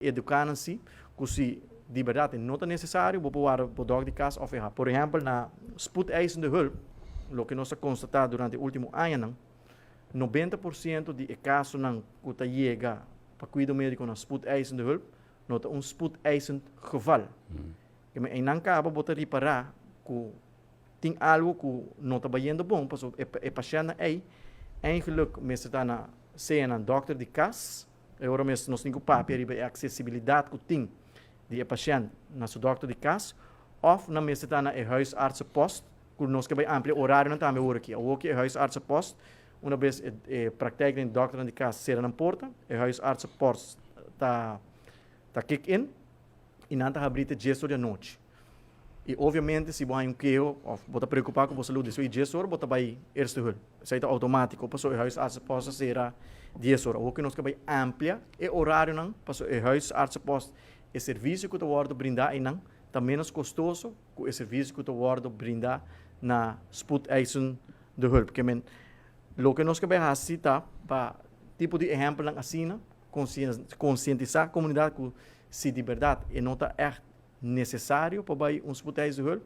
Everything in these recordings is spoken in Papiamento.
Eduká nan si ku si di bèrdat e no ta nesesario, bo por warda bo dòkter di kas òf e hap. Por ehèmpel, na Spoedeisende Hulp, loke nos a konstatá durante e último añanan, 90% di e kasonan ku ta yega pa kuido médiko na Spoedeisende Hulp no ta un spoedeisend geval. Keme einan kaba bo ta ripará ku tin algu ku no ta bayendo bon, pasobra e pashèntnan ei eigenlijk mester ta na sea nan dòkter di kas. E ora mes nos tin ku papia riba e aksesibilidat ku tin di e pashènt na su dòkter di kas òf nan mester ta na e huisartsenpost ku nos ke bai amplia orarionan tambe awor aki. Awor ki e huisartsenpost una bes e praktijk den dòkternan di kas sera nan porta, e huisartsenpost ta kick in i nan ta habrí te 10 or di anochi. I obviamente si bo haña un keho òf bo ta preokupá ku bo salud despues di 10 or bo ta bai eerste hulp. Esei ta outomátiko pasobra e huisartsenpost a sera 10 or. Awor ku nos ke bai amplia e orarionan pasobra e huisartsenpost e servisio ku ta wòrdu brindá einan ta ménos kostoso ku e servisio ku ta wòrdu brindá na spoedeisende hulp. Ke men loke nos ke bai hasi ta pa tipo di ehèmpelnan asina konsientisá komunidat ku si di bèrdat e no ta ègt nesesario pa bai un spoedeisende hulp,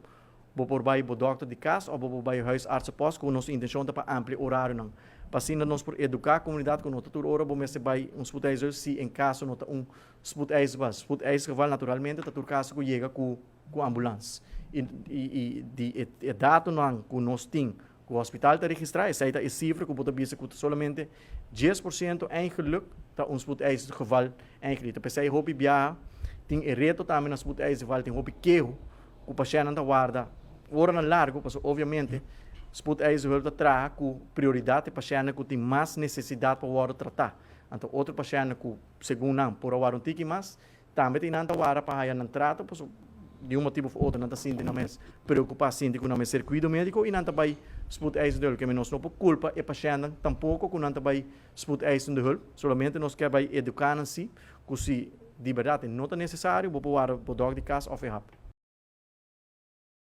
bo por bai bo dòkter di kas òf bo por bai huisartsenpost ku nos intenshon ta pa amplia orarionan pa asina nos por eduká komunidat ku no ta tur ora bo mester bai un spoedeisende hulp si en kaso no ta un spoedeisende spoedeisende geval. Naturalmente ta tur kaso ku yega ku ku ambulans i i di e datonan ku nos tin ku hospital ta registrá, esei ta e sifra ku bo ta bisa ku ta solamente 10% eigenlijk ta un spoedeisend geval eigenlijk. Ta p'esei hopi biaha tin e reto tambe na spoedeisend geval, tin hopi keho ku pashèntnan ta warda oranan largu, pasobra obviamente spoedeisende hulp ta traha ku prioridat e pashèntnan ku tin mas nesesidat pa wòrdu tratá. Anto otro pashèntnan ku segun nan por a warda un tiki mas, tambe tin nan ta wara pa haya nan trato pasobra di un motibu of otro nan ta sinti nan mes preocupa, sinti cu nan mester cuido medico y nan ta bay spoedeisende hulp. Keme nos no por culpa e pashentnan tampoco cu nan ta bay spoedeisende hulp, solamente nos kier bay educa nan si cu si di berdad e no ta necesario bo por wara bo dok di cas of e hap.